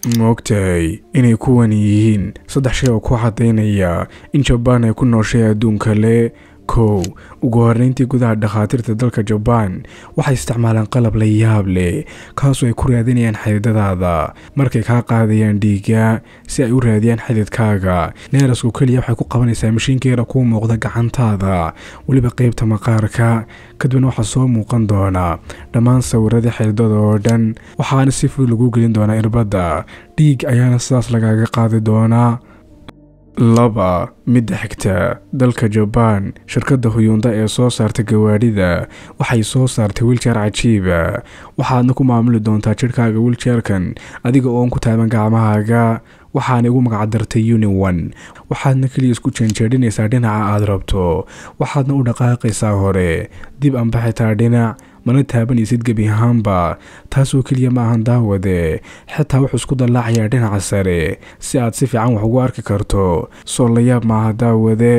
Maogtahay inay kuwan yihiin 3 shay oo ku caddaynaya in Jabaan ay ku nooshay adduun kale? 1, ugu horreyntii gudaha dhakhaatiirta dalka Jabaan waxay isticmaalaan qalab la yaab leh kaasoo ay ku raadinayaan xididadaada markay kaa qaadayaan dhiigga si ay u raadiyaan xididkaaga. Neerasku keliya waxay ku qabanaysaa mashiinkeeda kuu muuqda gacantaada, weliba qeybta maqaarka. Kadibna waxaa soo muuqan doona dhammaan sawiradii xididada oo dhan, waxaana si fudud lagu gelin doonaa irbadda, dhiig ayaana sidaas lagaaga qaadi doonaa. 2, midda xigta, dalka Jabaan shirkadda Hyundai ee soo saarta gawaadhida waxay soo saartay wheelchair cajiiba. Waxaadna ku maamuli doontaa jidhkaaga wheelchairkan adiga oon ku taaban gacmahaaga. Waxaana igu magac dartay Uni-One. Waxaadna keliya isku janjeedhinaysaa dhinaca aad rabto, waxaadna u dhaqaaqaysaa hore, dib amba xitaa dhinac, mana taabanaysid gebi ahaanba. Taasoo keliya ma ahan daawade, xitaa wuxuu isku dallaacayaa dhinaca sare si aad si fiican wax ugu arki karto. Soo la yaab maaha daawade.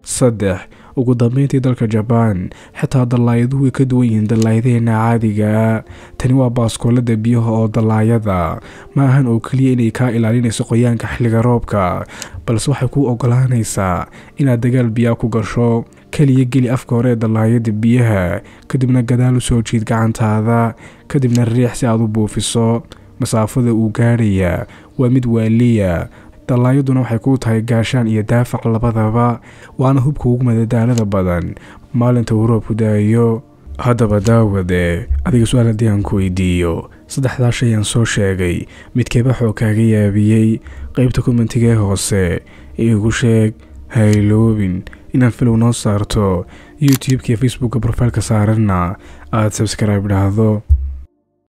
3, ugu dambeyntii dalka Jabaan xitaa dallaayaduhu way ka duwan yihiin dallaayadeenna caadiga. Tani waa baaskoolada biyaha oo dallaayada ma ahan oo keliya inay kaa ilaalinayso qoyaanka xilliga roobka, balse waxay kuu oggolaanaysaa inaad dagaal biyaha ku gasho. Keliya geli afka hore ee dallaayada biyaha, kadibna gadaal u soo jiid gacantaada, kadibna riix si aad u buufiso. Masaafada uu gaadhaya waa mid waaliya. Dallaayaduna waxay kuu tahay gaashaan iyo daafac labadaba, waana hubka ugu madadaalada badan maalinta uu roobku daayo. Haddaba daawade, adiga su-aal haddii aan ku weydiiyo, 3daa shay aan soo sheegay midkeeba xoo kaaga yaabiyey? Qaybta kommentiga ee hoose iigu sheeg. Ha iloobin inaad filow noo saarto YouTube-ka iyo Facebookka brofailka saaranna aad subscribe dhahdo.